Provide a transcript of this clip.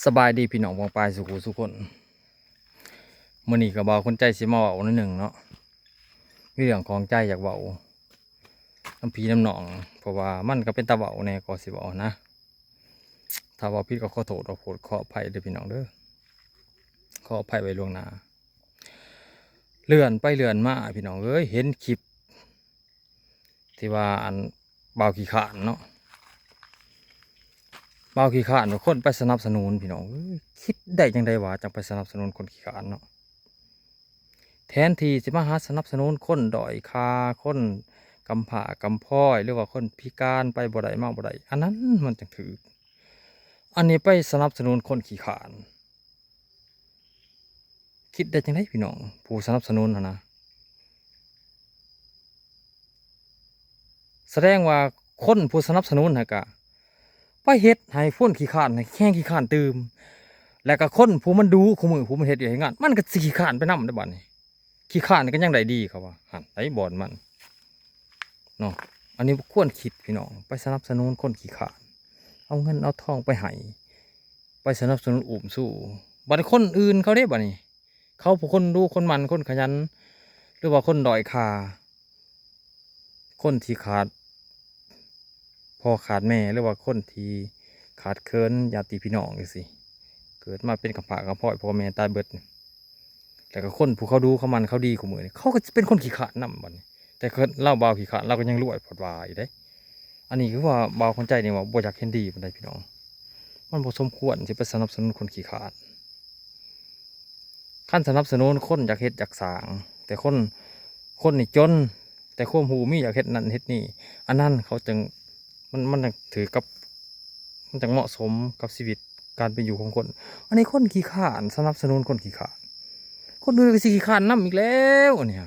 ສະບາຍດີພີ່ນ້ອງປ້ອງປາຍສູ່ຜູ້ສູ່ຄົນ. ມື້ນີ້ກໍບ່າວຄົນໃຈຊິມາເວົ້າໜ້ອຍໜຶ່ງເນາະ, ມີເລື່ອງຂອງໃຈຢາກເວົ້ານຳພີ່ນຳນ້ອງ, ເພາະວ່າມັນກໍເປັນຕາເວົ້າແດ່ກໍຊິເວົ້ານະ. ຖ້າເວົ້າຜິດກໍຂໍໂທດຂໍໂພດຂໍອະໄພເດີພີ່ນ້ອງເດີ, ຂໍອະໄພໄວ້ລ່ວງໜ້າ. ເລື່ອນໄປເລື່ອນມາພີ່ນ້ອງເອີຍ, ເຫັນຄລິບ ທີ່ວ່າອັນບ່າວຂີ້ຄ້ານເນາະ, ບ່າວຂີ້ຄ້ານວ່າຄົນໄປສະໜັບສະໜູນພີ່ນ້ອງເອີຍ. ຄິດໄດ້ຈັ່ງໃດຫວາ ຈັ່ງໄປສະໜັບສະໜູນຄົນຂີ້ຄ້ານເນາະ, ແທນທີ່ຊິມາຫາສະໜັບສະໜູນຄົນດ້ອຍຄ່າ, ຄົນກຳພ້າກຳພ້ອຍ ຫຼືວ່າຄົນພິການໄປບໍ່ໄດ້ມາບໍ່ໄດ້, ອັນນັ້ນມັນຈັ່ງຖືກ. ອັນນີ້ໄປສະໜັບສະໜູນຄົນຂີ້ຄ້ານ. ຄິດໄດ້ຈັ່ງໃດພີ່ນ້ອງ ຜູ້ສະໜັບສະໜູນຫັ້ນນະ? ສະແດງວ່າຄົນຜູ້ສະໜັບສະໜູນຫັ້ນກະໄປເຮັດໃຫ້ຄົນຂີ້ຄ້ານແຮ່ງຂີ້ຄ້ານຕື່ມ, ແລ້ວກະຄົນຜູ້ມັນດຸຄູ່ມື້ ຜູ້ມັນເຮັດວຽກເຮັດງານ ມັນກະຊິຂີ້ຄ້ານໄປນຳເດ້ບາດນີ້. ຂີ້ຄ້ານກໍຍັງໄດ້ດີ ເຂົາວ່າຫັ້ນໃດບ່ອນມັນເນາະ. ອັນນີ້ຄວນຄິດພີ່ນ້ອງ, ໄປສະໜັບສະໜູນຄົນຂີ້ຄ້ານ, ເອົາເງິນເອົາທອງໄປໃຫ້, ໄປສະໜັບສະໜູນອຸ້ມຊູ. ບາດຄົນອື່ນເຂົາເດ້ ບາດນີ້ ເຂົາຜູ້ຄົນດຸ ຄົນໝັ່ນ ຄົນຂະຫຍັນ ຫຼືວ່າຄົນດ້ອຍຄ່າ, ຄົນທີ່ຂາດພໍ່ຂາດແມ່ ຫຼືວ່າຄົນທີ່ຂາດເຂີນຍາດຕິພີ່ນ້ອງຈັ່ງຊີ້, ເກີດມາເປັນກຳພ້າກຳພ້ອຍ ພໍ່ແມ່ຕາຍເບິດ, ແລ້ວກໍຄົນຜູ້ເຂົາດຸເຂົາໝັ່ນເຂົາດີ ຄູ່ມື້ນີ້ເຂົາກໍຊິເປັນຄົນຂີ້ຄ້ານນຳບາດນີ້. ແຕ່ລາວບ່າວຂີ້ຄ້ານ ລາວກໍຍັງລວຍໂພດວ່າຢູ່ເດ້. ອັນນີ້ຄືວ່າບ່າວຄົນໃຈນີ້ວ່າບໍ່ຢາກເຫັນດີປານໃດພີ່ນ້ອງ, ມັນບໍ່ສົມຄວນຊິໄປສະໜັບສະໜູນຄົນຂີ້ຄ້ານ. ຄັນສະໜັບສະໜູນຄົນຢາກເຮັດຢາກສ້າງ, ແຕ່ຄົນ ຄົນນີ້ຈົນ ແຕ່ຄວາມຮູ້ມີ ຢາກເຮັດນັ້ນເຮັດນີ້, ອັນນັ້ນເຂົາຈຶ່ງ ມັນ ມັນຈັ່ງຖືກກັບ ມັນຈັ່ງເໝາະສົມກັບຊີວິດການເປັນຢູ່ຂອງຄົນ. ອັນນີ້ຄົນຂີ້ຄ້ານສະໜັບສະໜູນຄົນຂີ້ຄ້ານ, ຄົນອື່ນກໍຊິຂີ້ຄ້ານນຳອີກແລ້ວ. ອັນນີ້